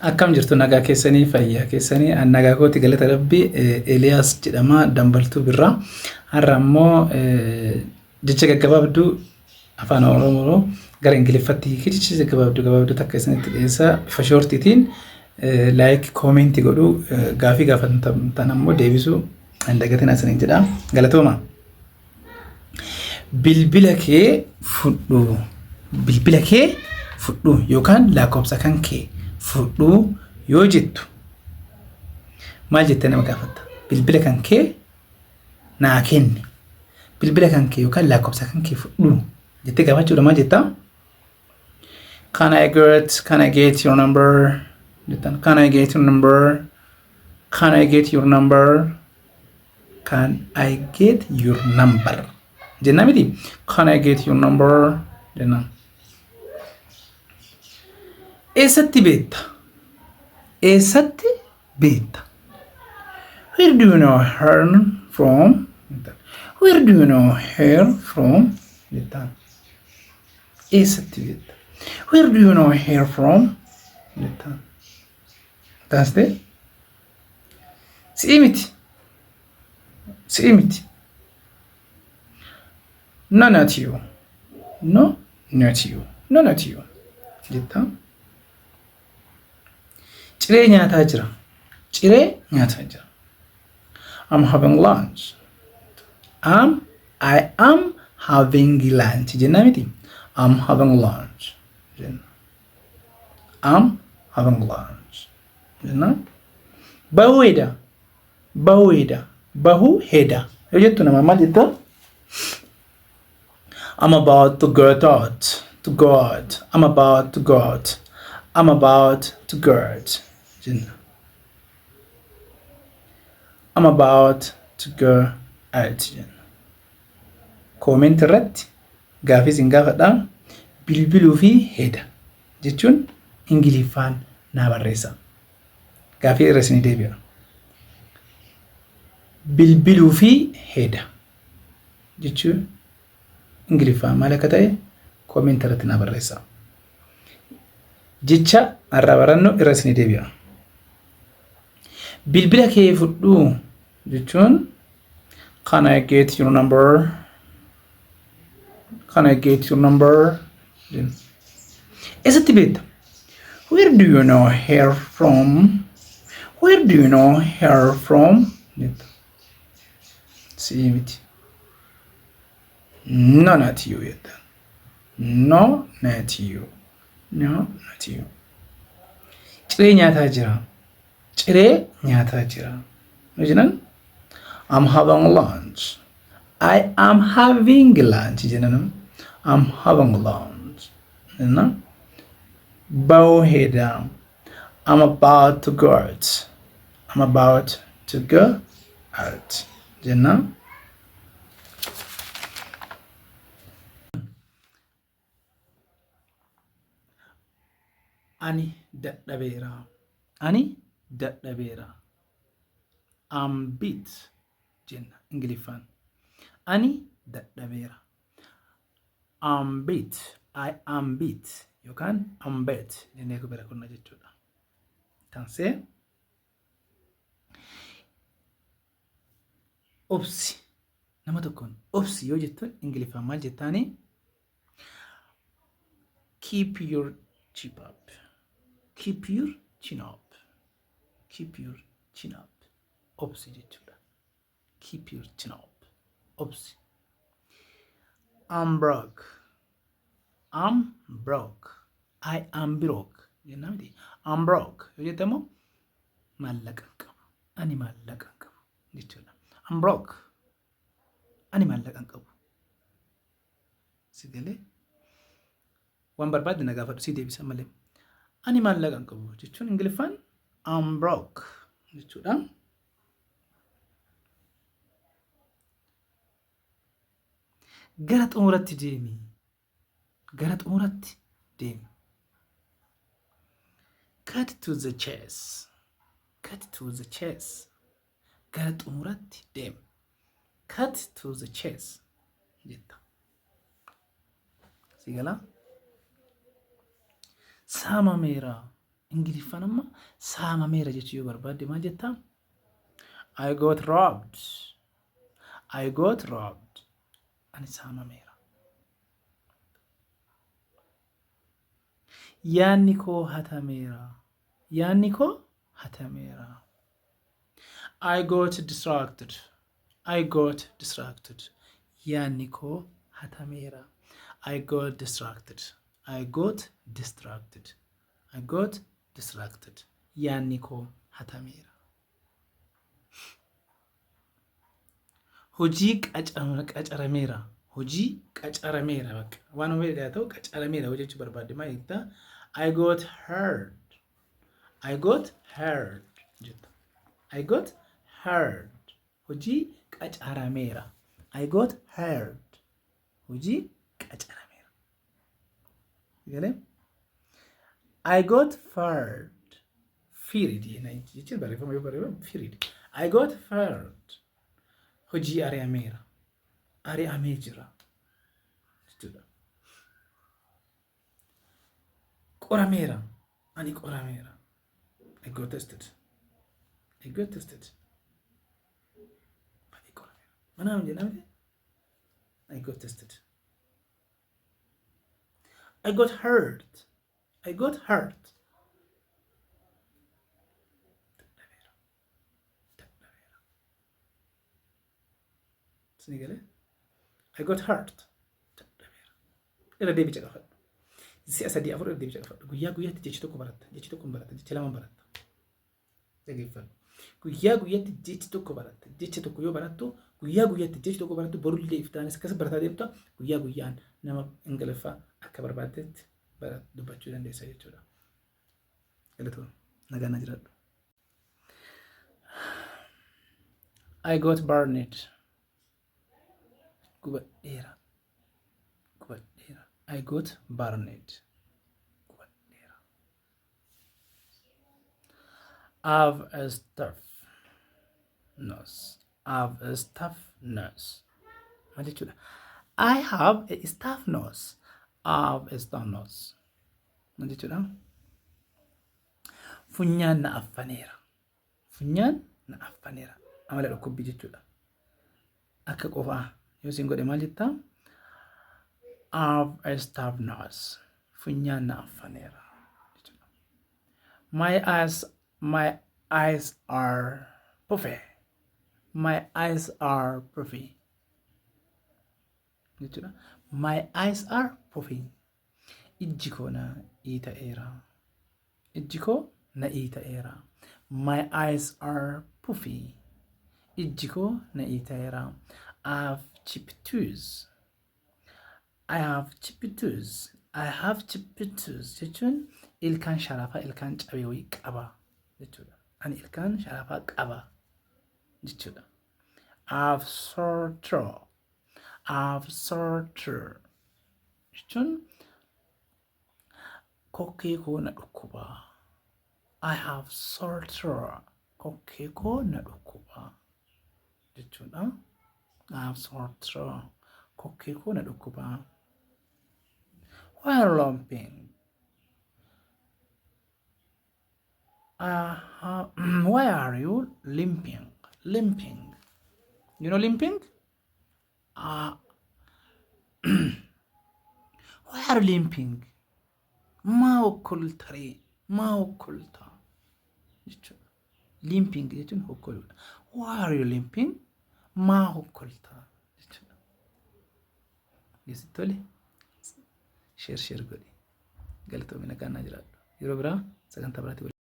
Akkam jirtu nagaa keessanii fayyaa keessanii an nagaa kooti galata rabbi Eeliyaas jedhama dambaltuu birraa har'a ammoo jecha gaggabaabduu afaan Oromoo gara Ingiliffatti hiikee jecha gaggabaabduu gabaabduu takka isinitti dhiyeessa bifa shoortiitiin laayik koomentii godhuu gaafii gaafatamtan ammoo deebisuu hin dagatinaa isiniin jedha galatooma. Bilbila kee fudhu. Bilbila kee fudhu yookaan lakkoofsa kan kee fudhu yoo jettu maal jettee nama gaafatta? Bilbila kan kee naa kenni. Bilbila kan kee yookaan lakkoofsa kan kee fudhu jettee gaafachuudha maal jettaa? Can I get your number? Jettan. Can I get your number? Can I get your number? Can I get your number? Jenna miti. Can I get your number? Jenna. Eessatti beekta? Eessatti beekta? Where do you know her from? Where do you know her from? Jettaan. Eessatti beekta? Where do you know her from? Jettaan. Taasitee? Si'ii miti. Si'ii miti. No, not you. No, not you. No, not you. Jettaa. Ciree nyaataa jira. Ciree nyaataa jira. I'm having lunch. I am having lunch jennaa miti. I'm having lunch jenna. I'm having lunch jenna. Bahuu heda. Bahuu heda. Bahuu heda. Yoo jettu nama maal jetta? I'm about to go out. To go out. I'm about to go out. I'm about to go out. Jenna. I'm about to go out jenna. Comment irratti gaafii isin gaafadha. Bilbiluu fi heda jechuun Ingiliffaan naa barreessa. Gaafii irra isinii deebi'a. Bilbiluu fi heda jechuun Ingiliffaan maal akka ta'e comment irratti naa barreessa. Jecha har'a barannu irra isinii deebi'a. Bilbila kee fudhuu jechuun can I get your number? Can I get your number? Eessatti beekta? Where do you know her from? Where do you know her from? Jetta. Si'ii miti. No, not you jetta. No, not you. No, not you. Ciree nyaataa jira. Ciree nyaataa jira. Yoo jedhan I'm having lunch. I am having lunch jennan I'm having lunch. Jenna bahuu heda. I'm about to go out. I'm about to go out. Jenna. Ani dadhabeera. Ani dadhabeera. I'm beat jenna Ingiliffaan. Ani dadhabeera. I'm beat. I am beat yookaan I'm beat jennee bira kunna jechuudha. Tansee obsi nama tokkoon obsi yoo jettuun Ingiliffaan maal jettaani? Keep your chin up. Keep your chin up. Keep your chin up. Obsi jechuudha. Keep your chin up. Obsi. I'm broke. I'm broke. I am broke. Jennaa miti. I'm broke. Yoo jette immoo maallaqa hin qabu. Ani maallaqa hin qabu jechuudha. I'm broke. Ani maallaqa hin qabu. Si galee waan barbaadde na gaafadhu si deebisa malee. Ani maallaqa hin qabu jechuun Ingiliffaan I'm broke jechuudha. Gara xumuratti deemi. Gara xumuratti deemi. Cut to the chase. Cut to the chase. Gara xumuratti deemi. Cut to the chase jetta. Si galaa? Saamameera. Ingiliffaan amma saamameera jechuu yoo barbaadde maal jettaa? I got robbed. I got robbed. Ani saamameera. Yaanni koo hatameera. Yaanni koo hatameera. I got distracted. I got distracted. Yaanni koo hatameera. I got distracted. I got distracted. I got distracted. Yaanni koo hatameera. Hojii qacarameera. Hojii qacarameera bakka. Waan hojii haa ta'u qacarameera hojjechuu barbaadde maal jettaa? I got hired. I got hired jetta. I got hired. Hojii qacarameera. I got hired. Hojii qacarameera. Galee? I got fired. Fired jechuun barreeffama yoo barreeffama fired. I got fired. Hojii ari'ameera. Ari'amee jira jechuudha. Qorameera. Ani qorameera. I got tested. I got tested. Baay'ee qorameera. Manaa jedhame. I got tested. I got hurt. I got hurt. Dadhabeera. Dadhabeera. Isinii galee? I got hurt. Dadhabeera. Irra deebii caqafadhu. Si'a sadii afur irra deebii caqafadhu. Guyyaa guyyaatti jechi tokko baratta. Jechi tokko baratta. Jecha lama baratta. Dhaggeeffadhu. Guyyaa guyyaatti jechi tokko baratta. Jecha tokko yoo barattu, guyyaa guyyaatti jechi tokko barattu, borullee iftaanis akkas barataa deemta, guyyaa guyyaan nama Ingiliffaa akka barbaaddetti dubbachuu dandeessa jechuudha. Galatoon nagaan na jiraadhu. I got burned. Gubadheera. Gubadheera. I got burned. Gubadheera. I've a stuff nose. I've a stuff nose. Maal jechuudha? I have a stuff nose. I have a stuff nose. Maal jechuudha? Funyaan na affaneera. Funyaan na affaneera. Amala dhukkubbii jechuudha. Akka qofaa yoo isin godhe maal jettaa? I've a stuff nose. Funyaan na affaneera. Jechuudha. My eyes are puffy. My eyes are puffy. Jechuudha. My eyes are puffy. Ijji koo na iita'eera. Ijji koo na iita'eera. My eyes are puffy. Ijji koo na iita'eera. I have chipped tooth. I have chipped tooth. I have chipped tooth jechuun ilkaan sharafaa, ilkaan cabee wayii qaba jechuudha. Ani ilkaan sharafaa qaba jechuudha. I have sore throat. I have sore throat jechuun kokkee koo na dhukkuba. I have sore throat. Kokkee koo na dhukkuba jechuudha. I have sore throat. Kokkee koo na dhukkuba. Why are you limping? Why are you limping? Limping. You know limping? Why are you limping? Maa okkoltaree? Maa okkoltaa? Jechuudha. Limping jechuun hokkoluudha. Why are you limping? Maa hokkoltaa? Jechuudha. Sitti tole? Share share godhi. Galatoomi, nagaan naa jiraadhu. Yeroo biraa sagantaa biraatti.